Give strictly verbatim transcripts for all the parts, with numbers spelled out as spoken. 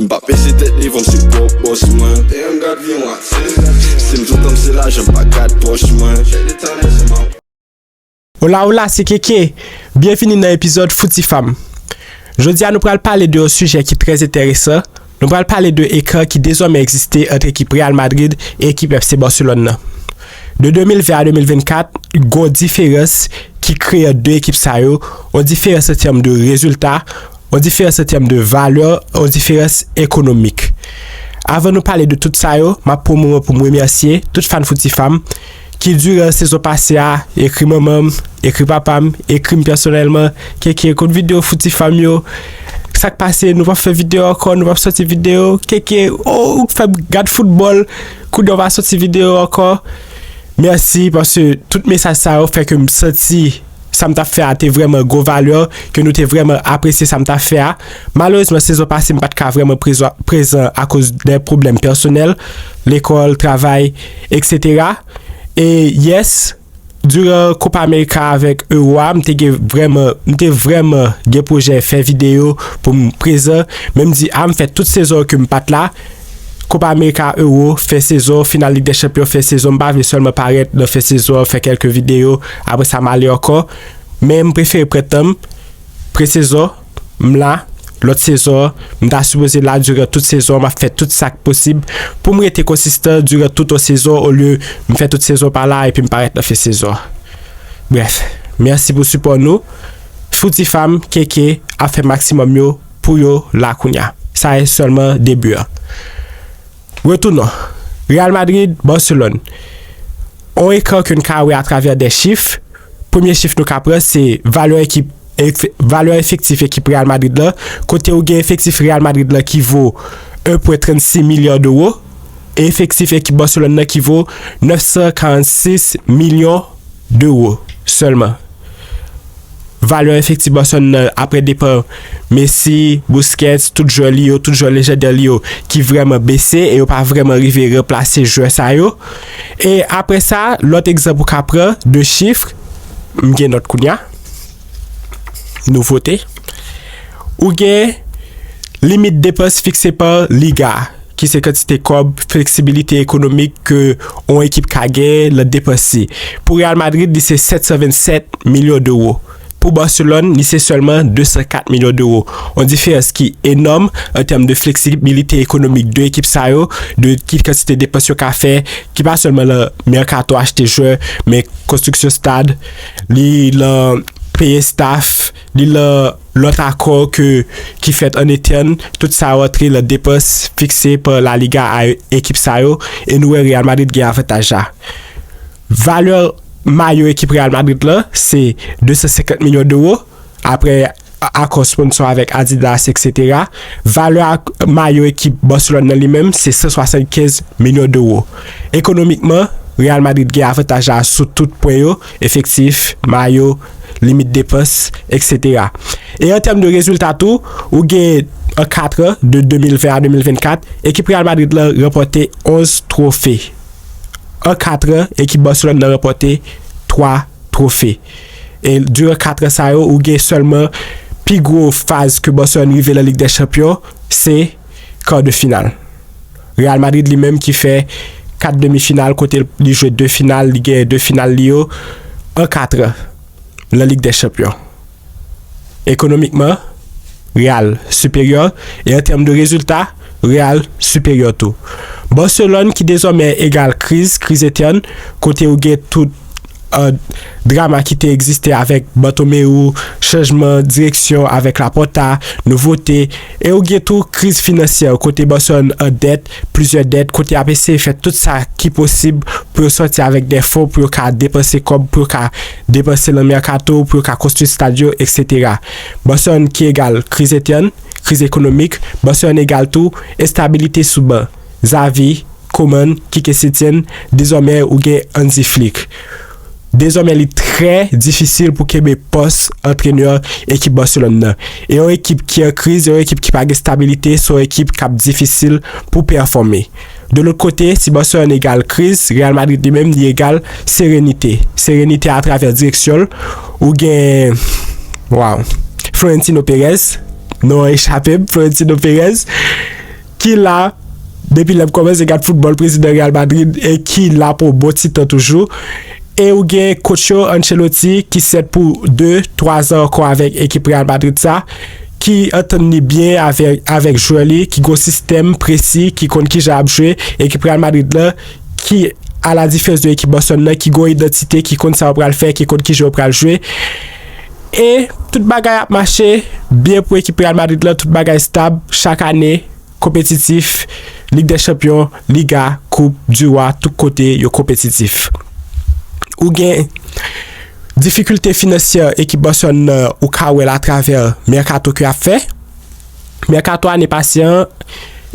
M pa peze tèt devan m se pwòp bòs mwen. Damn, gad vye mwatil. Si m toutan m se lajan m pa gad pòch mwen. Chèk de talè se ma. Hola, hola, se Keke. Byenvini nan epizòd Fouti Fam. Jodi a, nou pral pale de yon sijè ki trè enteresan. Nou pral pale de ekar ki dezòmè egziste ant ekip Real Madrid e ekip F C Barcelone nan. De de mil ven a de mil vennkat, gon diferans ki kreye ant de ekip sa yo, yon diferans an tèm de rezilta, yon diferans an tèm de valè, yon diferans ekonomik. Avan nou pale de tout sa yo, m ap pran moman pou m remèsye tout fan Fouti Fam ki diran sezon pase a, ekri manman m, ekri papa m, ekri m pèsonèlman, Keke, kot videyo Fouti Fam yo? Sa k pase? Nou p ap fè videyo ankò, nou p ap sòti videyo. Keke, oh, ou fè m gad foutbòl, kounye a w va sòti videyo ankò. Mèsi, paske tout mesaj sa yo fè ke m santi sa m t ap fè a te vrèman gwo valè, ke nou te vrèman apresye sa m t ap fè a. Malerezman, sezon pase, m pa t ka vrèman prezan, prezan akoz de pwoblèm pèsonèl, lekòl, travay, etsetera. E yes, diran Copa America avèk Euro a, m te gen vrèman, m te vrèman gen pwojè fè videyo pou m prezan, men m di, a, m fè tout sezon ke m pa t la, Copa America, Euro, fen sezon, final Lig dè Chanpyon, fen sezon, m pa vle sèlman parèt nan fen sezon an, fè kèlke videyo, apre sa m ale ankò. Men m prefere pran tan m, pre-sezon, m la, lòt sezon an, m ta sipoze la diran tout sezon an, m ap fè tout sa k posib pou m rete konsistan diran tout yon sezon, olye m fè tout sezon pa la epi m parèt nan fen sezon an. Brèf, mèsi pou sipò nou. Fouti Fam, Keke, ap fè maksimòm yo pou yo la kounye a. Sa e sèlman debi an. Retournons. Real Madrid, Barcelone. On ekar ke n ka wè atravè de chif. Premye chif nou ka pran, se valè ekip, efe-, valè efektif ekip Real Madrid la. Kote ou gen efektif Real Madrid la ki vo en pwen trannsis milya dewo. E efektif ekip Barcelone nan ki vo nèf san karannsis milyon dewo sèlman. Valè efektif Barcelone nan, apre depa Messi, Busquets, tout jwè li yo, tout jwè lejandè li yo, ki vrèman bese e yo pa vrèman rive ranplase jwè sa yo. E apre sa, lòt egzanp ou ka pran de chif, m gen nòt kounye a, nouvote. Ou gen limit depans fikse pa Liga, ki se kantite kòb, fleksibilite ekonomik ke yon ekip ka gen nan depans li. Pou Real Madrid, li se sèt san vennsèt milyon dewo. Pou Barcelone, li se sèlman de san kat milyon dewo. Yon diferans ki enòm an tèm de fleksibilite ekonomik de ekip sa yo, de ki kantite depans yo ka fè, ki pa sèlman nan mèkato achte jwè, men konstriksyon stad, li nan peye staff, li nan lòt akò ke, ki fèt an entèn, tout sa rantre nan depans fikse pa La Liga a ekip sa yo, e nou wè Real Madrid gen avantaj la. Valè mayo ekip Real Madrid la, se de san senkant milyon dewo, apre a-, akò sponsò avèk Adidas, etsetera. Valè ak-, mayo ekip Barcelone nan li menm, se san swasannkenz milyon dewo. Ekonomikman, Real Madrid gen avantaj la sou tout pwen yo, efektif, mayo, limit depans, etsetera. E an tèm de rezilta tou, ou gen an kat an, de de mil ven a de mil vennkat, ekip Real Madrid la ranpòte onz twofe. An kat an, ekip Barcelone nan ranpòte twa twofe. E diran kat an sa yo, ou gen sèlman pi gwo faz ke Barcelone rive nan Lig dè Chanpyon, se kar de final. Real Madrid li menm ki fè kat demi final kote li jwe de final, li genyen de final li yo an kat an nan Lig dè Chanpyon. Ekonomikman, Real siperyè, e an tèm de rezilta, Real siperyè tou. Barcelone ki dezòmè egal kriz, kriz entèn, kote ou gen tout, euh, drama ki te egziste avèk Bartomeu, chanjman direksyon avèk Laporta, nouvote, e ou gen tou kriz finansyè, kote Barcelone an dèt, plizyè dèt, kote y ap eseye fè tout sa ki posib pou yo sòti avèk de fon, pou yo ka depanse kòb, pou yo ka depanse nan mèkato, pou yo ka konstwi stad yo, etsetera. Barcelone ki egal kriz entèn, kriz ekonomik, Barcelone egal tou estabilite sou ban. Xavi, Coman, Quique Setien, dezòmè ou gen Hansi Flick. Dezòmè li trè difisil pou kenbe pòs antrenè ekip Barcelone nan. E yon ekip ki an kriz, e yon ekip ki pa gen stabilite, se yon ekip k ap difisil pou pèfòme. De lòt kote, si Barcelone egal kriz, Real Madrid li menm li egal serenite. Serenite atravè direksyon l, ou gen, waw, Florentino Perez, non an echape m, Florentino Perez. ki la depi lè m kòmanse gad foutbòl, prezidan Real Madrid, e ki la pou yon bon ti tan toujou. E ou gen coach yo, Ancelotti, ki sèt pou de, twa zan ankò avèk ekip Real Madrid sa, ki antann li byen avèk, avèk jwè li, ki gen yon sistèm presi, ki konn kijan ap jwe, ekip Real Madrid la, ki, a la diferans de ekip Barcelone nan, ki gen yon idantite, ki konn sa yo pral fè, ki konn kijan yo pral jwe. E tout bagay ap mache byen pou ekip Real Madrid la, tout bagay stab, chak ane, konpetitif, Lig dè Chanpyon, Liga, Koup di Wa, tout kote yo konpetitif. Ou gen difikilte finansyè ekip Barcelone nan, ou ka wè l atravè mèkato ke y ap fè. Mèkato ane pase an,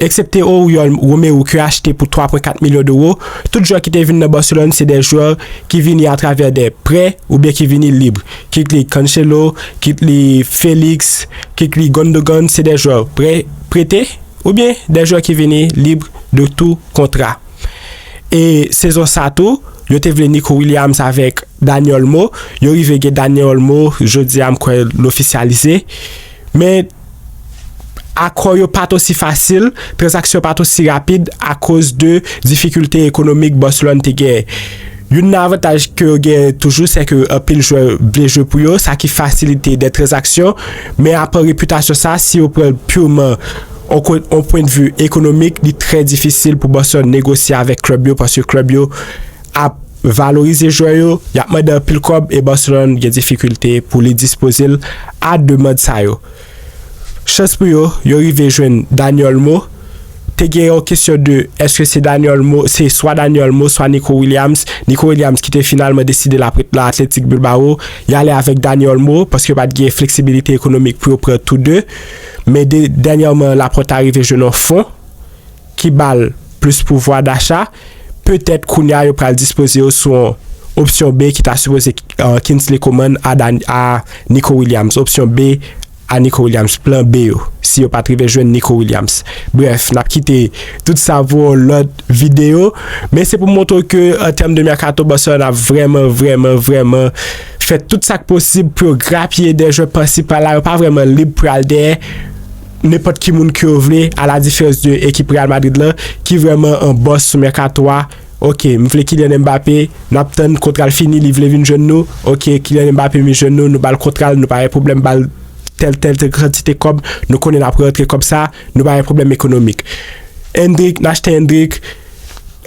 eksepte Oriol Romeu ke yo achte pou twa pwen kat milyon dewo, tout jwè ki te vin nan Barcelone se de jwè ki vini atravè de prè oubyen ki vini lib. Kit li Cancelo, kit li Felix, kit li Gundogan, se de jwè prè, prete, oubyen de jwè ki vini lib de tou kontra. E sezon sa tou, yo te vle Nico Williams avèk Dani Olmo. Yo rive gen Dani Olmo, jodi a m kwè l ofisyalize. Men akò yo pa t osi fasil, tranzaksyon pa t osi rapid akoz de difikilte ekonomik Barcelone te genyen. Youn nan avantaj ke yo genyen toujou, se ke anpil jwè vle jwe pou yo, sa ki fasilite de tranzaksyon. Men apa repitasyon sa, si yo pran l pirman on ko-, on pwennvi ekonomik, li trè difisil pou Barcelone negosye avèk klèb yo, paske klèb yo ap valorize jwè yo, y ap mande anpil kòb, e Barcelone gen difikilte pou li dispoze l a demann sa yo. Chans pou yo, yo rive jwenn Dani Olmo. Te gen yon kesyon de èske se Dani Olmo, se swa Dani Olmo, swa Nico Williams. Nico Williams ki te finalman deside l ap ret nan Athletic Bilbao. Y ale avèk Dani Olmo, paske pa t gen fleksibilite ekonomik pou yo pran tou de. Men de, dènyèman, Laporta rive jwenn yon fon ki ba l plis pouvwa dacha. Petèt kounye a yo pral dispoze yo sou yon opsyon B ki ta sipoze, euh, Kingsley Coman a Dan-, a Nico Williams. Opsyon B a Nico Williams, plan B yo, si yo pa t rive jwenn Nico Williams. Brèf, n ap kite tout sa pou yon lòt videyo. Men se pou montre w ke, an tèm de mèkato, Barcelone ap vrèman, vrèman, vrèman fè tout sa k posib pou yo grapiye de jwè prensipal la. Yo pa vrèman lib pou y al dèyè nenpòt ki moun ke yo vle, a la diferans de ekip Real Madrid la, ki vrèman an bòs sou mèkato a. Ok, m vle Kylian Mbappé, n ap tann kontra l fini, li vle vin jwenn nou. Ok, Kylian Mbappé vin jwenn nou, nou ba l kontra l, nou pa gen pwoblèm ba l tèl, tèl, tèl kantite kòb, nou konnen n ap rantre kòb sa, nou pa gen pwoblèm ekonomik. Endrick, n achte Endrick,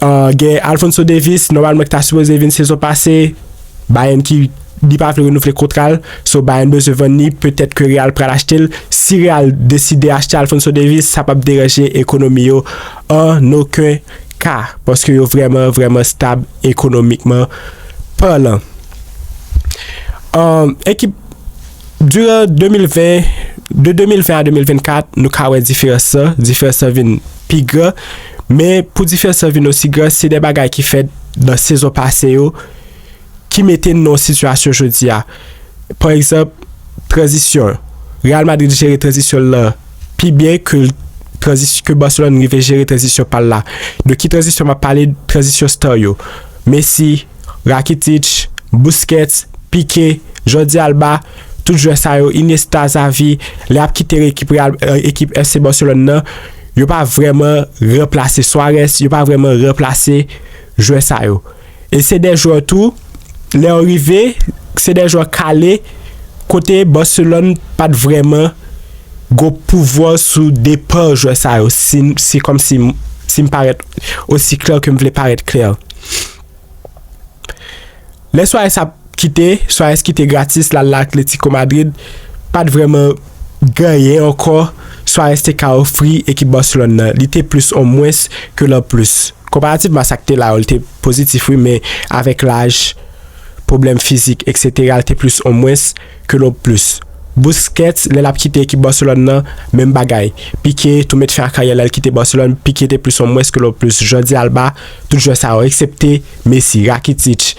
euh, gen Alphonso Davies, nòmalman ki ta sipoze vin sezon pase, Bayern ki, li pa vle renouvle kontra l, so Bayern bezwen vann li, petèt ke Real pral achte l. Si Real deside achte Alphonso Davies, sa p ap deranje ekonomi yo an okenn ka, paske yo vrèman, vrèman stab ekonomikman palan. Um, ekip, diran de mil ven, de de mil ven a de mil vennkat, nou ka wè diferans lan, diferans lan vin pi gran, men pou diferans lan vin osi gran, se de bagay ki fèt nan sezon pase yo, ki mete n nan yon sitiyasyon jodi a. Pa egzanp, tranzisyon. Real Madrid jere tranzisyon l lan pi byen ke tranzis-, ke Barcelone rive jere tranzisyon pa l la. De ki tranzisyon m ap pale? Tranzisyon star yo. Messi, Rakitic, Busquets, Piqué, Jordi Alba, tout jwè sa yo, Iniesta, Xavi, lè y ap kite ekip Real, euh, ekip F C Barcelone nan, yo pa vrèman ranplase Suarez, yo pa vrèman ranplase jwè sa yo. E se de jwè tou, lè yo rive, se de jwè kale, kote Barcelone pa t vrèman gon pouvwa sou depa jwè sa yo, si, se kòmsi m, si m parèt osi klè ke m vle parèt klè. Lè Suarez ap kite, Suarez kite gratis, l al la Atletico Madrid, pa t vrèman gen anyen ankò Suarez te ka ofri ekip Barcelone nan. Li te plis an mwens ke l an plis. Konparativman a sa k te la yo, li te pozitif, wi, men avèk laj, pwoblèm fizik, etsetera, li te plis an mwens ke l an plis. Busquets, lè l ap kite ekip Barcelone nan, menm bagay. Piqué, tou met fen a karyè l, lè l kite Barcelone, Piqué te plis an mwens ke l an plis. Jordi Alba, tout jwè sa yo, eksepte Messi, Rakitic.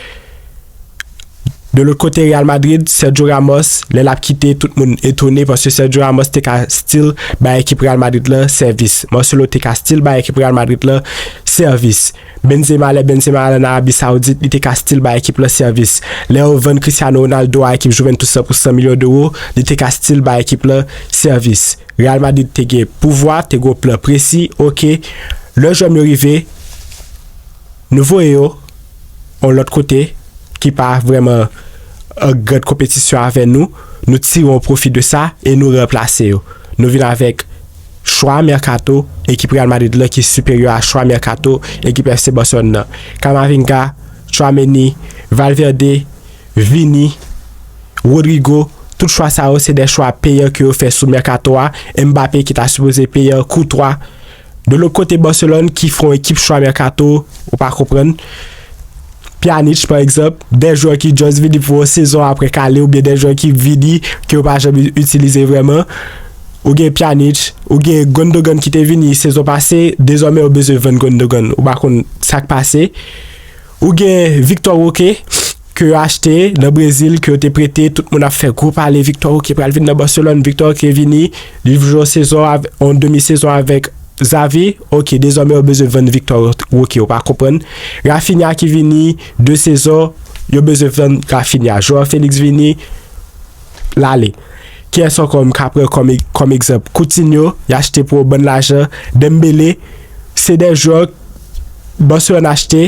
De lòt kote, Real Madrid, Sergio Ramos, lè l ap kite, tout moun etone paske Sergio Ramos te ka still bay ekip Real Madrid lan sèvis. Marcelo te ka still bay ekip Real Madrid lan sèvis. Benzema, lè Benzema al an Arabi Saoudit, li te ka still bay ekip la sèvis. Lè yo vann Cristiano Ronaldo a ekip Juventus lan pou san milyon dewo, li te ka still bay ekip la sèvis. Real Madrid te gen pouvwa, te gen yon plan presi, oke. Lè jwè m yo rive, nou voye yo yon lòt kote ki pa vrèman an grand konpetisyon avè nou, nou tire yon pwofi de sa e nou ranplase yo. Nou vin avèk chwa mèkato ekip Real Madrid la ki siperyè a chwa mèkato ekip F C Barcelone nan. Camavinga, Tchouaméni, Valverde, Vini, Rodrygo, tout chwa sa yo se de chwa peyan ke yo fè sou mèkato a. Mbappé ki ta sipoze peyan, Courtois. De lòt kote, Barcelone ki fè yon ekip chwa mèkato, ou pa konprann. Pjanic, pa egzanp, de jwè ki just vini pou yon sezon apre k ale, oubyen de jwè ki vini ke yo pa janm itilize vrèman. Ou gen Pjanic, ou gen Gundogan ki te vini sezon pase, dezòmè yo bezwen vann Gundogan. Ou pa konn sa k pase. Ou gen Victor Roque, ke yo achte nan Brezil, ke yo te prete, tout moun ap fè gwo pale, Victor Roque pral vin nan Barcelone, Victor Roque vini, li jwe yon sezon, av- yon demi sezon avèk Xavi, oke, dezòmè yo bezwen vann Victor Roque, ou pa konprann. Raphinha ki vini, de sezon, yo bezwen vann Raphinha. Joao Felix vini, l ale. Kiyès ankò m ka pran kòm, kòm egzanp? Coutinho, y achte pou yon bann lajan. Dembélé, se de jwè Barcelone achte,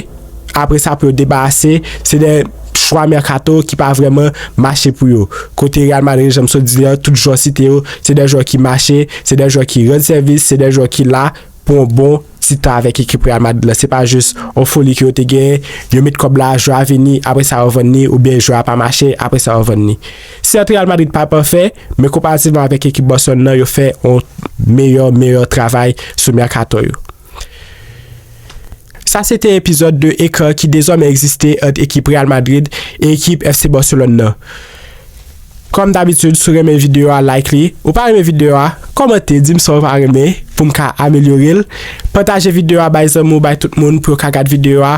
apre sa pou yo debarase, se de chwa mèkato ki pa vrèman mache pou yo. Kote Real Madrid, jan m sot di a, tout jwè site yo, se de jwè ki mache, se de jwè ki rann sèvis, se de jwè ki la pou yon bon ti tan avèk ekip Real Madrid la. Se pa jis yon foli ke yo te genyen, yo met kòb la, jwè a vini, apre sa yo vann li, oubyen jwè a pa mache, apre sa yo vann li. Sèt, Real Madrid pa pafè, men konparativman avèk ekip Barcelone nan, yo fè yon meyè, meyè travay sou mèkato yo. Sa se te epizòd de ekran ki dezòmè egziste ant ekip Real Madrid e ekip F C Barcelone nan. Kòm dabitid, si w renmen videyo a, like li. Ou pa renmen videyo a, kòmante, di m sa w pa renmen pou m ka amelyore l. Pataje videyo a bay zanmi w, bay tout moun pou yo ka gad videyo a.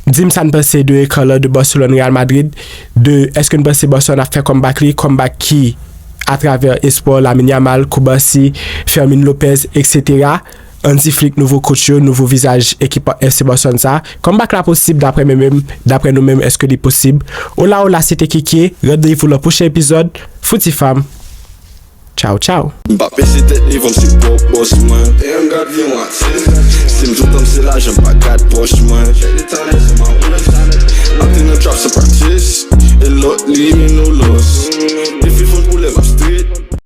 Di m sa n panse de ekran lan de Barcelone Real Madrid, de èske n panse Barcelone ap fè comeback li, comeback ki atravè espò Lamine Yamal, Cubarsí, Fermin Lopez, et cetera. Hansi Flick, nouvo coach yo, nouvo vizaj ekip F C Barcelone sa. Comeback la posib daprè mwen menm, daprè nou menm, èske li posib? Ola ola, se te Kiki, randevou nan pwochen epizòd. Fouti fam. Tchao, tchao. M pa peze tèt devan m se pwòp bòs mwen. Damn, gad vye mwatil. Si m touttan m se lajan, m pa gad pòch mwen. Ap te nan trap san praktis. E lòt li men nou lòs. Defi fon pou lè m ap stres.